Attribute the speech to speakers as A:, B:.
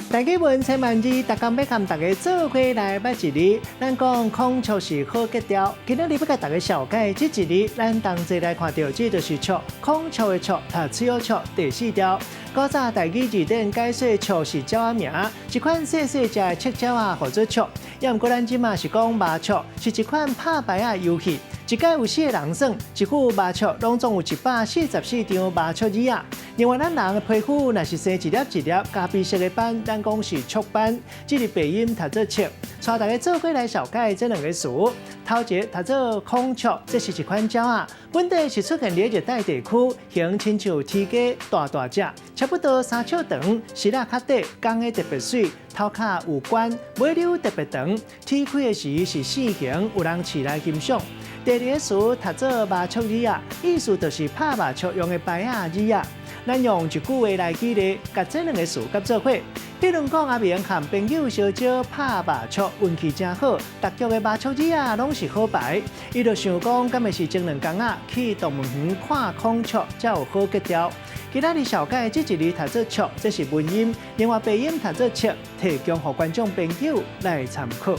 A: 台語文千萬字，逐工欲佮大家做伙來捌一字。咱講孔雀是好格調，今仔日欲共大家紹介這一字，咱同齊來看著，這就是鵲，孔雀的鵲，讀喙仔搐，第四調。古早台語字典解說鵲是鳥仔名，一款細細隻的赤鳥仔，號做鵲。也毋過咱這馬是講麻雀，是一款拍牌仔遊戲。一屆有四个人耍，一副麻雀攏總有144張麻雀子仔。另外，咱人的皮膚若是生一粒一粒咖啡色的斑，咱講是雀斑，這个白音讀做赤。帶大家做伙來紹介這兩个詞。頭一个讀做孔雀，這是一款鳥仔，本地是出現佇熱帶地區，形親像雉雞大大隻，差不多3尺長，翼仔較短，鬃的特別媠，頭殼有冠，尾溜特別長。展開的時是四形，有人飼來欣賞。第二个詞讀做麻雀子仔，意思就是拍麻雀用的牌仔子仔。咱用一句話來舉例，共這兩个詞佮做伙。比如講，阿明和朋友相招拍麻雀，運氣誠好，逐局的麻雀子仔攏是好牌。伊就想講，敢會是前兩工仔去動物園看孔雀，才有好格調。今仔日紹介這一字讀做鵲，這是文音；另外白音讀做赤，提供予觀眾朋友來參考。